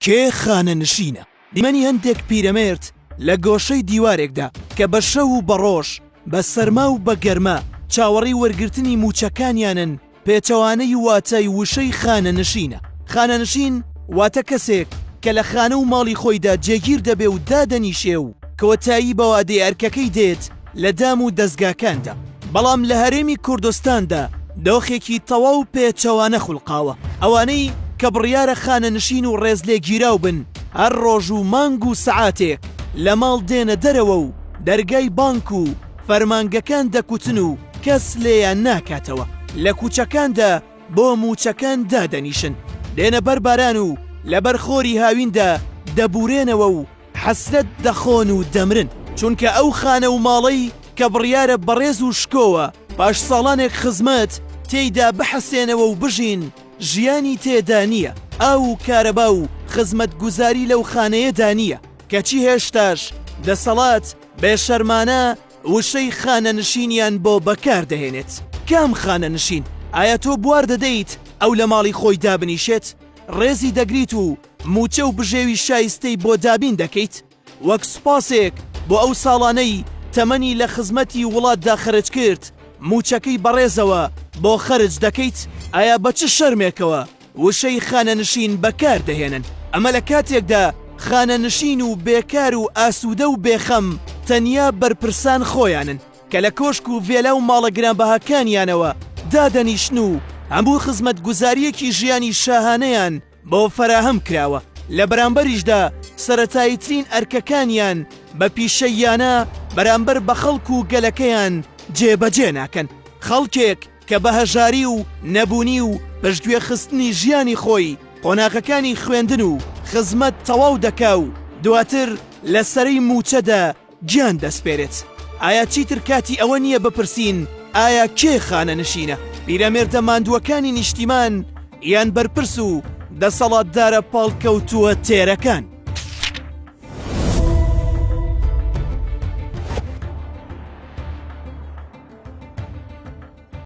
کێ خانەنشینە؟ دیمەنی هەندێک پیرەمێرد لە گۆشەی دیوارێکدا کە بە شەو و بە ڕۆژ، بە سەرما و بە گەرما چاوەڕێی وەرگرتنی مووچەکانیانن، پێچەوانەی واتای وشەی خانەنشینە. خانەنشین واتە کەسێک کە لە خانە و ماڵی خۆیدا جێگیر دەبێ و دادەنیشێ و کۆتایی بە وادەی ئەرکەکەی دێت لە دام و دەزگاکاندا. بەڵام لە هەرێمی کوردستاندا دۆخێکی تەواو پێچەوانە خولقاوە. ئەوانەی کە بڕیارە خانەنشین و ڕێزلێگیراو بن هەر ڕۆژ و مانگ و سەعاتێک لە ماڵ دێنە دەرەوە و دەرگای بانک و فەرمانگەکان دەکوتن و کەس لێیان ناکاتەوە، لە کوچەکاندا بۆ مووچەکان دادەنیشن، دێنە بەر باران و لەبەر خۆری هاویندا دەبوورێنەوە و حەسرەت دەخۆن و دەمرن، چونکە ئەو خانە و ماڵەی کە بڕیارە بەڕێز و شکۆوە پاش ساڵانێک خزمەت تێیدا بحەسێنەوە و بژین، ژیانی تێدا نییە، ئاو و کارەبا و خزمەتگوزاری لەو خانەیەدا نییە، کەچی هێشتاش دەسەڵات بێشەرمانە وشەی خانەنشینیان بۆ بەکار دەهێنێت. کام خانەنشین؟ ئایا تۆ بوار دەدەیت ئەو لە ماڵی خۆی دابنیشێت؟ ڕێزی دەگریت و مووچە و بژێوی شایستەی بۆ دابین دەکەیت؟ وەک سوپاسێک بۆ ئەو ساڵانەی تەمەنی لە خزمەتی وڵاتدا خەرج کرد، مووچەکەی بەڕێزەوە بۆ خەرج دەکەیت؟ ئایا بە چ شەرمێکەوە وشەی خانەنشین بەکار دەهێنن؟ ئەمە لە کاتێکدا خانەنشین و بێکار و ئاسوودە و بێخەم تەنیا بەرپرسان خۆیانن کە لە کۆشک و ڤێلا و ماڵە گرانبەهاکانیانەوە دادەنیشن و هەموو خزمەتگوزارییەکی ژیانی شاهانەیان بۆ فەراهەم کراوە، لە بەرامبەریشدا سەرەتاییترین ئەرکەکانیان بە پیشەییانە بەرامبەر بە خەڵک و گەلەکەیان جێبەجێ ناکەن. خەڵکێک کە بە هەژاری و نەبوونی و پشتگوێخستنی ژیانی خۆی قۆناغەکانی خوێندن و خزمەت تەواو دەکا و دواتر لە سەرەی مووچەدا گیان دەسپێرێت. ئایا چیتر کاتی ئەوە نییە بپرسین ئایا کێ خانەنشینە؟ پیرەمێردە ماندووەکانی نیشتیمان یان بەرپرس و دەسەڵاتدارە پاڵکەوتووە تێرەکان؟